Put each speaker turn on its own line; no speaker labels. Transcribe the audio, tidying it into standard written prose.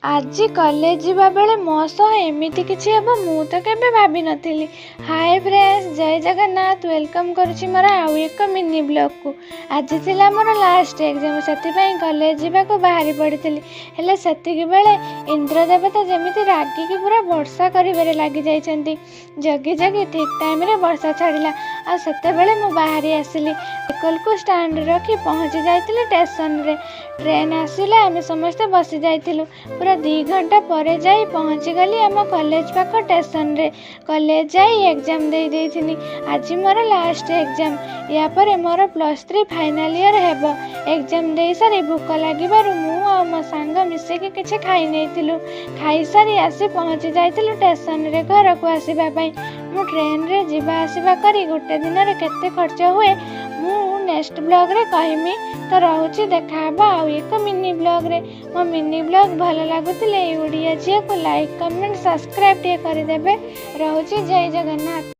ଆଜି କଲେଜ ଯିବା ବେଳେ ମୋ ସହ ଏମିତି କିଛି ହେବ, ମୁଁ ତ କେବେ ଭାବିନଥିଲି। ହାଏ ଫ୍ରେଣ୍ଡସ୍, ଜୟ ଜଗନ୍ନାଥ। Welcome କରୁଛି ମୋର ଆଉ ଏକ ମିନି ବ୍ଲଗ୍କୁ। ଆଜି ଥିଲା ମୋର ଲାଷ୍ଟ ଏକ୍ଜାମ୍, ସେଥିପାଇଁ କଲେଜ ଯିବାକୁ ବାହାରି ପଡ଼ିଥିଲି। ହେଲେ ସେତିକି ବେଳେ ଇନ୍ଦ୍ର ଦେବତା ଯେମିତି ରାଗିକି ପୁରା ବର୍ଷା କରିବାରେ ଲାଗିଯାଇଛନ୍ତି। ଜଗି ଜଗି ଠିକ୍ ଟାଇମ୍ରେ ବର୍ଷା ଛାଡ଼ିଲା ଆଉ ସେତେବେଳେ ମୁଁ ବାହାରି ଆସିଲି। ସାଇକେଲକୁ ଷ୍ଟାଣ୍ଡରେ ରଖି ପହଞ୍ଚି ଯାଇଥିଲି ଷ୍ଟେସନରେ। ଟ୍ରେନ୍ ଆସିଲା, ଆମେ ସମସ୍ତେ ବସି ଯାଇଥିଲୁ। ପୁରା 2 ଘଣ୍ଟା ପରେ ଯାଇ ପହଞ୍ଚିଗଲି ଆମ କଲେଜ ପାଖ ଷ୍ଟେସନରେ। କଲେଜ ଯାଇ ଏକ୍ଜାମ୍ ଦେଇ ଦେଇଥିଲି। ଆଜି ମୋର ଲାଷ୍ଟ ଏକ୍ଜାମ୍। ୟା ପରେ ମୋର +3 ଫାଇନାଲ୍ ଇୟର୍ ହେବ। ଏକ୍ଜାମ୍ ଦେଇସାରି ଭୋକ ଲାଗିବାରୁ ମୁଁ ଆଉ ମୋ ସାଙ୍ଗ ମିଶିକି କିଛି ଖାଇ ନେଇଥିଲୁ। ଖାଇସାରି ଆସି ପହଞ୍ଚି ଯାଇଥିଲୁ ଷ୍ଟେସନରେ ଘରକୁ ଆସିବା ପାଇଁ। ମୁଁ ଟ୍ରେନରେ ଯିବା ଆସିବା କରି ଗୋଟେ ଦିନରେ କେତେ ଖର୍ଚ୍ଚ ହୁଏ, ମୁଁ ନେକ୍ସଟ ବ୍ଲଗ୍ରେ କହିମି। ତ ରହୁଛି, ଦେଖାହେବ ଆଉ ଏକ ମିନି ବ୍ଲଗ୍ରେ। ମୋ ମିନି ବ୍ଲଗ୍ ଭଲ ଲାଗୁଥିଲେ ଏଇ ଓଡ଼ିଆ ଝିଅକୁ ଲାଇକ୍, କମେଣ୍ଟ, ସବସ୍କ୍ରାଇବ୍ ଟିକେ କରିଦେବେ। ରହୁଛି, ଜୟ ଜଗନ୍ନାଥ।